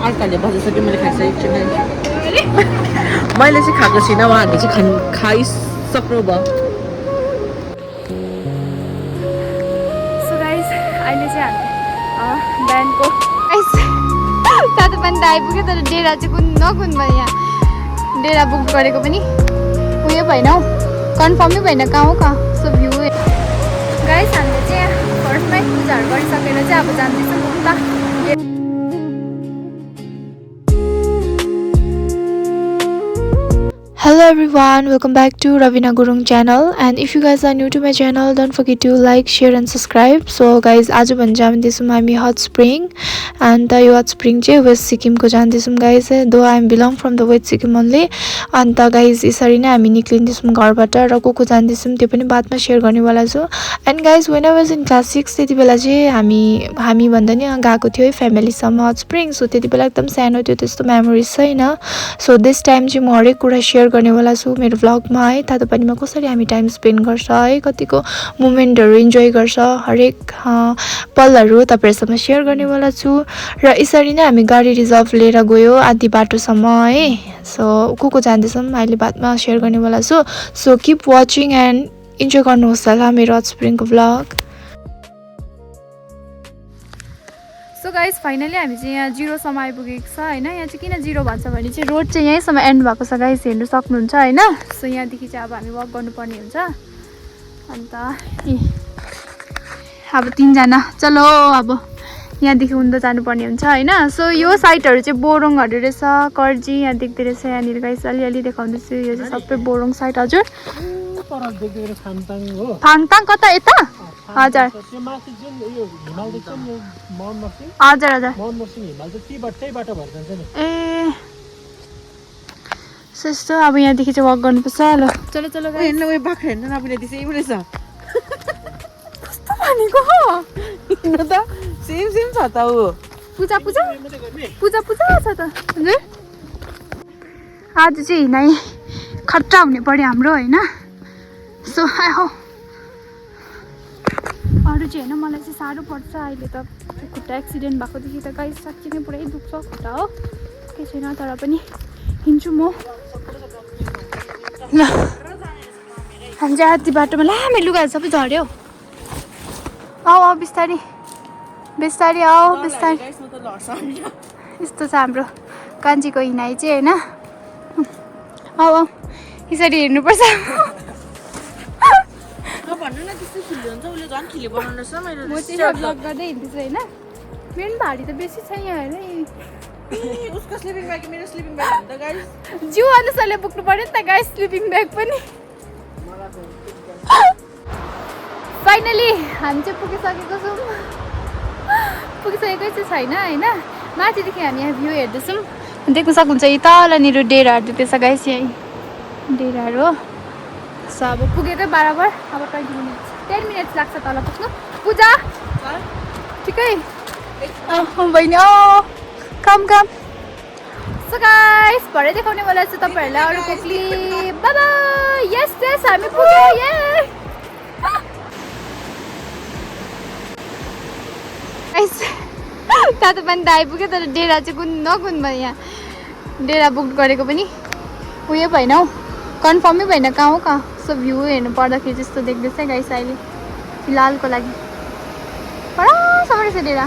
अर्काले बजाइसक्यो मैले खाइसकेको छु मैले चाहिँ खाएको छुइनँ उहाँहरूले चाहिँ खाइसक्नु भयो सो गाइस अहिले चाहिँ हामी बिहानको तातो पानी त आइपुग्यो तर डेरा चाहिँ कुन नकुन भयो यहाँ डेरा बुक गरेको पनि उयो भएन हौ कन्फर्मै भएन कहाँ हो कहाँ सो भ्यू गाइस हामीले चाहिँ फर्स्टमै पूजाहरू गरिसकेर चाहिँ अब जाँदैछौँ उता Hello everyone, welcome back to Ravina Gurung channel, and if you guys are new to my channel, don't forget to like, share and subscribe. So guys, आज भन्न जाँदैछौँ हामी hot spring and यो hot spring चाहिँ West Sikkim को जाँदैछौँ guys. Though I belong from the West Sikkim only. अन्त guys यसरी नै हामी निक्लिँदैछौँ घरबाट र को जाँदैछौँ त्यो पनि बादमा शेयर गर्नेवाला छु. And guys, when I was in class 6 त्यति बेला चाहिँ हामी भन्दा नि गएको थियो है फ्यामिलीसँग hot spring. So त्यति बेला एकदम सानो थियो त्यस्तो मेमोरिज छैन. So this time चाहिँ म हरेक कुरा शेयर गर्नेवाला छु मेरो भ्लगमा है तातो पानीमा कसरी हामी टाइम स्पेन्ड गर्छ है कतिको मोमेन्टहरु इन्जोय गर्छ हरेक पलहरु तपाईहरुसँग शेयर गर्नेवाला छु र यसरी नै हामी गाडी रिजर्भ लिएर गयो आधी बाटोसम्म है सो को जाँदैछौँ अहिले बादमा शेयर गर्नेवाला छु so keep watching and enjoy गर्नुहोस् होला मेरो हट स्प्रिङको भ्लग सो गाइस फाइनली हामी चाहिँ यहाँ जिरोसम्म आइपुगेको छ हैन यहाँ चाहिँ किन जिरो भन्छ भने चाहिँ रोड चाहिँ यहीँसम्म एन्ड भएको छ गाइस हेर्न सक्नुहुन्छ हैन सो यहाँदेखि चाहिँ अब हामी वक गर्नुपर्ने हुन्छ अन्त अब 3 जना चलो अब यहाँदेखि उन्दो जानुपर्ने हुन्छ हैन सो यो साइटहरु चाहिँ बोरोङहरु रहेछ कर्जी यहाँ देख्दै रहेछ यहाँनिर गाइस अलि देखाउँदैछु यो चाहिँ सबै बोरोङ साइट हजुर फाङताङ कता यता हजुर हजुर ए सस्तो अब यहाँदेखि चाहिँ वक गर्नुपर्छ ल चलो चलो हेर्नु उयो बाख्रा हेर्न नबिने दिस यही रहेछ कस्तो भनेको हो हेर्नु त सेम छ त उ पूजा छ त हजुर आज चाहिँ हिँडाइ खट्टा हुने पर्यो हाम्रो हैन सो आहो अरू चाहिँ हैन मलाई चाहिँ साह्रो पर्छ अहिले त खुट्टा एक्सिडेन्ट भएकोदेखि त गाइस साँच्चै नै पुरै दुख्छ खुट्टा हो के छैन तर पनि हिँड्छु म ल हामी चाहिँ आधी बाटोमा लामे लुगाहरू सबै झऱ्यो आऊ बिस्तारी आऊ बिस्तारी यस्तो छ हाम्रो कान्छीको हिँडाइ चाहिँ हैन आऊ यसरी हेर्नुपर्छ भन्नु न त्यस्तो खिल्ली हुन्छ उले झन् खिल्ली बनाउनुस् न मैले म चाहिँ भ्लग गर्दै हिँड्दैछु हैन मेरो भारी त बेसी छ यहाँ हेर उसको स्लिपिङ ब्याग मेरो स्लिपिङ ब्याग हो त गाइस जिउ अनुसारले बोक्नु पर्यो नि त गाइस स्लिपिङ ब्याग पनि फाइनली हामी चाहिँ पुगिसकेको छौँ पुगिसकेकै चाहिँ छैन हैन माथिदेखि हामी यहाँ भ्यू हेर्दैछौँ देख्न सक्नुहुन्छ यी तलनिर डेराहरू देख्दैछ गाइस यही डेराहरू हो सो अब पुगेकै बराबर अब 10 मिनट्स लाग्छ तल पुग्नु पूजा ठिकै बहिनी कम सो गाइस भरे देखाउने वाला छु तपाईहरुलाई अरुको क्लिप बाइ बाइ यस हामी पुग्यो ये गाइस तातो पानी त आइपुग्यो तर डेरा चाहिँ कुन नकुन भयो यहाँ डेरा बुक गरेको पनि उयो भएन हौ कन्फर्मै भएन कहाँ हो कहाँ सो भ्यू हेर्नु पर्दाखेरि जस्तो देख्दैछ गाइस अहिले फिलहालको लागि परसम्म रहेछ डेरा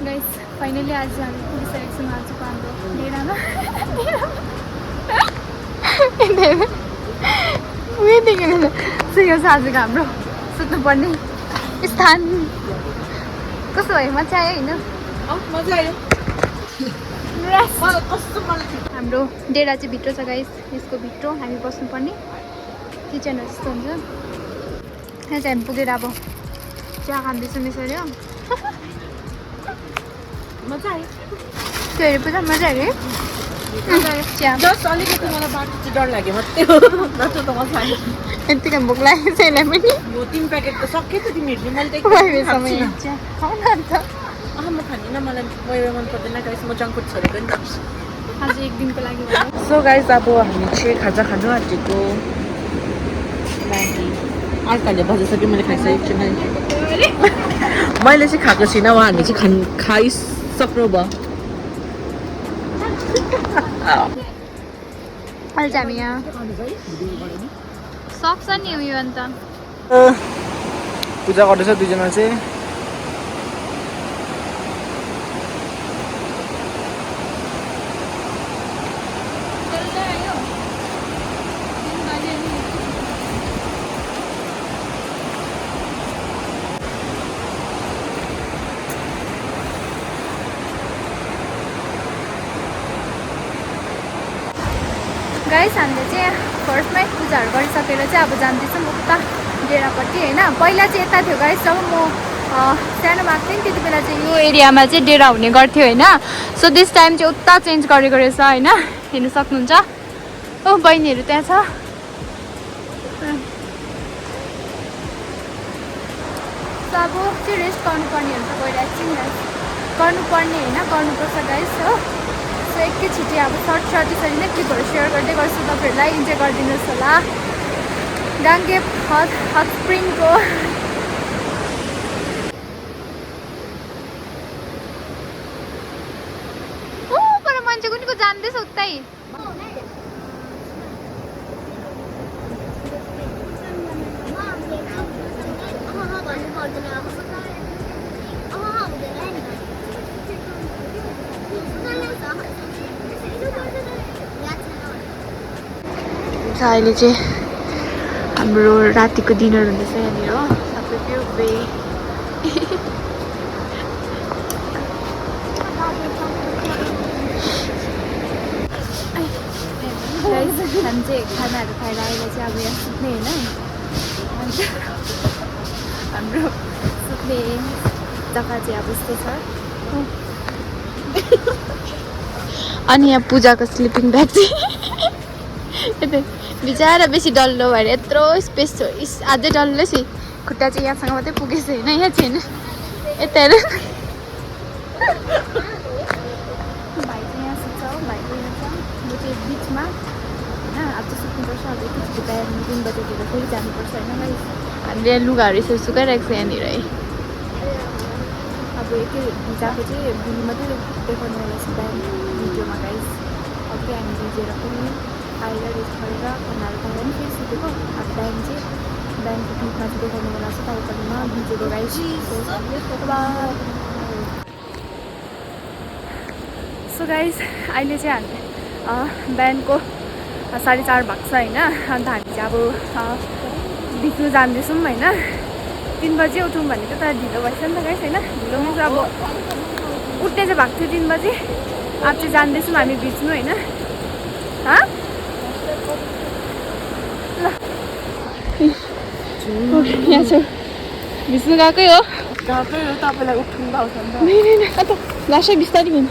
गाइस फाइनली आज हामी पुगिसकेको छौँ आजको हाम्रो डेरामा उयो देखेर सो यो छ आजको हाम्रो सुत्नुपर्ने स्थान कस्तो भयो मजा आयो होइन मजा आयो हाम्रो डेरा चाहिँ भित्र छ गाइस यसको भित्र हामी बस्नुपर्ने किचनहरू जस्तो हुन्छ यहाँ चाहिँ हामी पुगेर अब चिया खाँदैछौँ यसरी हो मजा आयो त्यो हेरे पूजा मजा आयो चिया जस्ट अलिकति मलाई बाटो चाहिँ डर लाग्यो मात्रै हो नत्र त मजा आयो यतिकै भोक लागेको छ यसलाई पनि यो 3 प्याकेट त सक्यो त तिमीहरूले मैले त चिया खाउँ न अन्त म खाँदिनँ मलाई मेरो मन पर्दैन गाइस म जङ्क फुड छोडेको नि त आज एक दिनको लागि सो गाइस अब हामी चाहिँ खाजा खानु आँटेको म्यागी अर्काले बजाइसक्यो मैले खाइसकेको छु मैले चाहिँ खाएको छुइनँ उहाँहरूले चाहिँ खाइसक्नु भयो अहिले चाहिँ हामी यहाँ सक्छ नि उयो अन्त पूजा गर्दैछ दुईजना चाहिँ गाइस हामीले चाहिँ फर्स्टमै पूजाहरू गरिसकेर चाहिँ अब जाँदैछौँ उता डेरापट्टि होइन पहिला चाहिँ यता थियो गाइस जब म सानो भएको थिएँ नि त्यति बेला चाहिँ यो एरियामा चाहिँ डेरा हुने गर्थ्यो होइन सो दिस टाइम चाहिँ उता चेन्ज गरेको रहेछ होइन हेर्नु सक्नुहुन्छ ओ बहिनीहरू त्यहाँ छ सो अब चाहिँ रेस्ट गर्नुपर्ने हुन्छ गएर एकछिन गर्नुपर्ने होइन गर्नुपर्छ गाइस हो सो एकैचोटि अब सर्ट यसरी नै क्लिपहरू सेयर गर्दै गर्छु तपाईँहरूलाई इन्जोय गरिदिनुहोस् होला गाङ्गेप हट स्प्रिङको पर मान्छे कुनीको जान्दैछ उतै अहिले चाहिँ हाम्रो रातिको डिनर हुँदैछ यहाँनिर हो सबै त्यो बे हामी चाहिँ खानाहरू खाएर आएर चाहिँ अब यहाँ सुत्ने होइन अन्त हाम्रो सुत्ने जग्गा चाहिँ अब यस्तो छ अनि यहाँ पूजाको स्लिपिङ ब्याग चाहिँ बिचरा बेसी डल्लो भएर यत्रो स्पेस छ अझै डल्लै छ खुट्टा चाहिँ यहाँसँग मात्रै पुगेछ होइन यहाँ छैन यता हेर भाइ चाहिँ यहाँ सुत्छ हो भाइको यहाँ छ म चाहिँ बिचमा होइन अब चाहिँ सुत्नुपर्छ अब एकैचोटि बिहान 3 बजीतिर फेरि जानुपर्छ होइन भाइ हामीले लुगाहरू यसरी सुकाइरहेको छ यहाँनिर है अब एकै भिजाको चाहिँ भुली मात्रै देखाउनु होला छ बिहान भिडियोमा गाइस अब चाहिँ हामी भिजेर पनि आएर रेस्ट गरेर खानाहरू खाएर पनि फेरि सुतेको अब बिहान चाहिँ बिहानको क्लिपमा चाहिँ देखाउनु होला छ तपाईँहरूमा भिजेको गाइस सो गाइस अहिले चाहिँ हामी बिहानको 4:30 भएको छ होइन अन्त हामी चाहिँ अब बित्नु जाँदैछौँ होइन 3 बजी उठौँ भनेको तर ढिलो भएछ नि त गाइस होइन ढिलो चाहिँ अब उठ्ने चाहिँ भएको थियो 3 बजी अब चाहिँ जाँदैछौँ हामी भिज्नु होइन ल यहाँ छ भिज्नु गएकै हो तपाईँलाई उठ्नु पाउँछ अन्त लास्टै बिस्तारै हुनु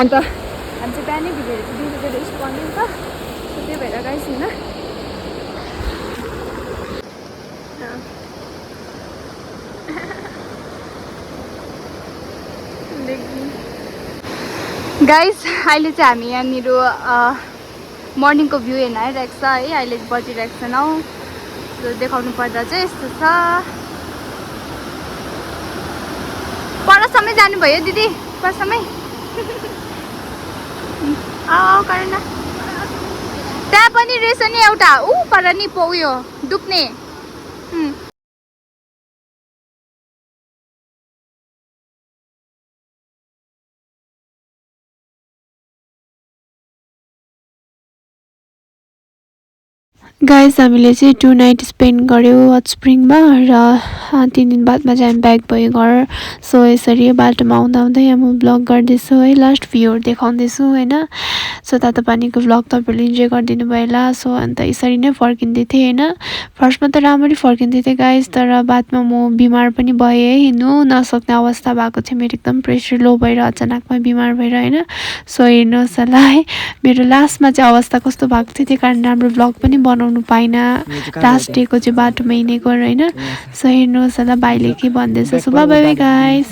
अन्त हामी चाहिँ बिहानै भिजेर चाहिँ दिनको रेस्ट गर्ने नि त त्यही भएर गाइस होइन गाइस अहिले चाहिँ हामी यहाँनिर मर्निङको भ्यू हेर्न आइरहेको छ है अहिले बजिरहेको छ 9 देखाउनु पर्दा चाहिँ यस्तो छ परसम्मै जानुभयो दिदी परसम्मै कारण त्यहाँ पनि रहेछ नि एउटा पर नि उयो दुख्ने गाइस हामीले चाहिँ 2 नाइट स्पेन्ड गऱ्यौँ हट स्प्रिङमा र 3 दिन बादमा चाहिँ हामी ब्याक भयो घर सो यसरी बाटोमा आउँदा आउँदै म ब्लग गर्दैछु है लास्ट भ्यूहरू देखाउँदैछु होइन सो तातो पानीको ब्लग तपाईँहरूले इन्जोय गरिदिनु भयो होला सो अन्त यसरी नै फर्किँदै थिएँ होइन फर्स्टमा त राम्ररी फर्किँदै थिएँ गाइस तर बादमा म बिमार पनि भएँ है हिँड्नु नसक्ने अवस्था भएको थियो मेरो एकदम प्रेसर लो भएर अचानकमा बिमार भएर होइन सो हेर्नुहोस् होला है मेरो लास्टमा चाहिँ अवस्था कस्तो भएको थियो त्यही कारण राम्रो ब्लग पनि बनाउनु पाइनँ लास्ट डेको चाहिँ बाटोमा हिँडेको होइन सो हेर्नुहोस् होला भाइले के भन्दैछ सो बाई बाई गाइस